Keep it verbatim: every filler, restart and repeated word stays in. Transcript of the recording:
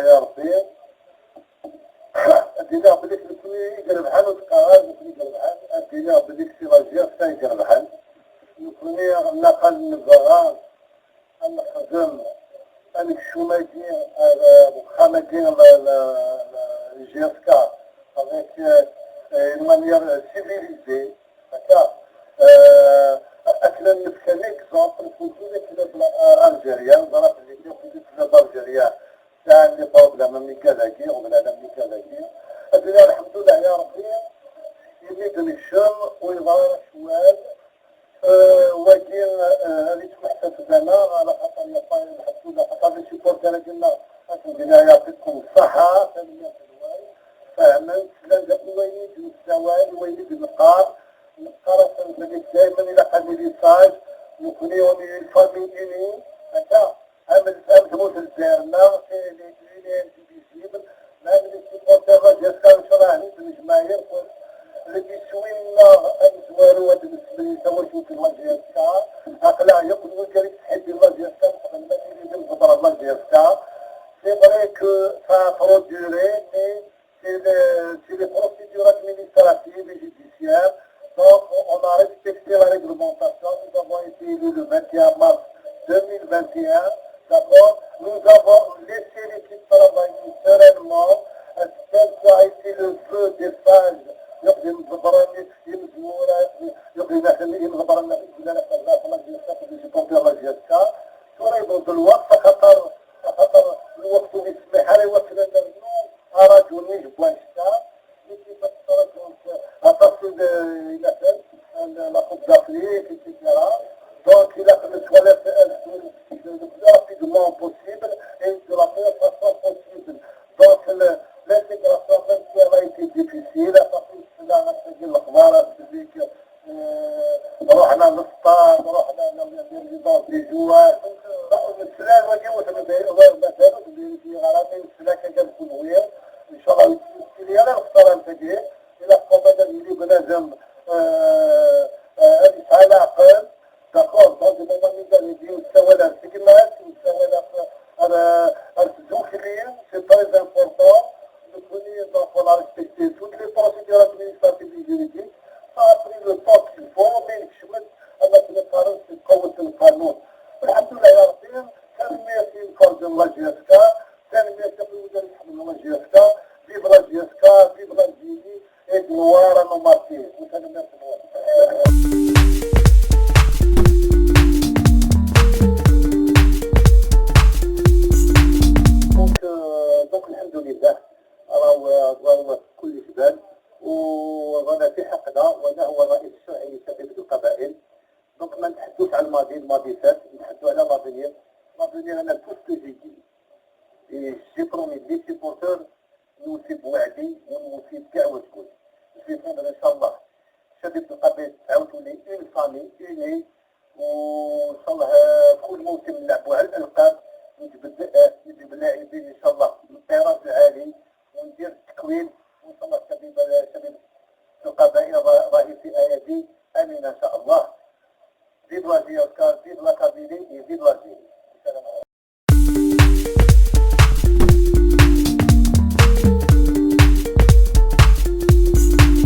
يا ربي، أدينا بليك نكوني يقرب حال وتقاعد نكوني يقرب حال. أدينا بليك سي لاجير سا يقرب حال. نكوني نقل نبغى نخدم أنا الشوماجي، آه، وخاماجي ل-، ل-، ل-، جي اس كا، avec, آه، آه، une manière civilisée. هكا، آه، أكلا نفكا ليكزومبل، كنت ليكزومبل، آه، ألجيريا، ضرب لي كنت ليكزومبل ألجيريا. كان لي بروبليم ملي كان لاكي، وبنادم ملي كان لاكي. الدنيا الحمد لله يا ربي، يميد نكشم ويضرر شوال. آه، واقي، آه، هذه تكون حتى سبانة، على خاطر يا باي الحمد لله، خاطر لي سيبورتر قلنا، الحمد لله يعطيكم الصحة، ثانية في الواي. فهمت، لا، لا، وين يجي السوال، وين يجي النقار، النقار أصلاً بديت دايمًا إلى قبل ليساج، نكوني وني فامي إني، هكا. أم الفهم تموت الزيرنا، إلي، إلي، إلي، إلي، ما من السيبورتر ما جاء كان شراه نيت الجماهير كل. اللي بيسوينا أم زوارو هاد المسلمين سوا شوف المجلسة. أقلع يقول وجري تحب المجلسة، قبل ما تيجي من خبر المجلسة. C'est vrai que ça a trop duré, mais c'est le, c'est les procédures administratives et judiciaires. Donc, on a respecté la réglementation. Nous avons été élus le vingt et un mars deux mille vingt et un. D'accord ? Nous avons laissé l'équipe travailler sereinement. Tel qu'a été le vœu des sages. يقضي المزبراني، يمزورة، يقضي داخل، يمغبرنا في الجبال، في الجبال، في الجبال، في الجبال، في الجبال. ثورة يبغض الوقت، خاطر، خاطر الوقت يسمح، راه يوصل لنا النور، أراد ونيج بوان شتا. À partir de la Coupe d'Afrique, et cetera. Donc, il a fait le toilette le plus rapidement possible et de la meilleure façon possible. Donc, le- l'intégration, même si elle a été difficile, à partir de cela, on a fait le Khmara, celui que, euh, رحنا للسطاد، رحنا للريزيدونس دي جوار. Donc, euh, السلام عليكم، مثلًا، مثلًا، في غرامي، السلام كان كل وين. إن شاء الله، يسير لي أنا الخسارة نتاعي. إلا قبل اللي بنادم، آه، آه، هذه شحال عقل. داكور، دونك، هما ميزان يديو السوالف سيكمات، والسوالف، آه، آه، الداخلية، c'est très important. نكوني، دونك، on a respecté toutes les procédures administratives et juridiques. Ça a pris le temps qu'il faut, mais نكشمت أما تنقارن في قوة القانون. والحمد لله يا ربي، كان ميرسي نكوردن لا جي اس كا، كان ميرسي نكوردن لا جي اس كا، vive la J S K, vive l'Algérie, et gloire à nos martyrs. Donc, euh, donc, الحمد لله. راهو، راهو كل جبال. ورانا في حقنا، وانا هو الرئيس الشرعي لشبيبة القبائل. دونك ما نتحدوش على الماضي، الماضي فات، نتحدو على لافونير. لافونير، انا tout ce que j'ai dit, et j'ai promis les supporters, نوفي بوعدي ونوفي بكاع واش قلت. Je vais faire إن شاء الله شبيبة القبائل تعاودوا لي une famille unie, وإن شاء الله كل موسم نلعبوا على الألقاب، نجيب، نجيب اللاعبين إن شاء الله.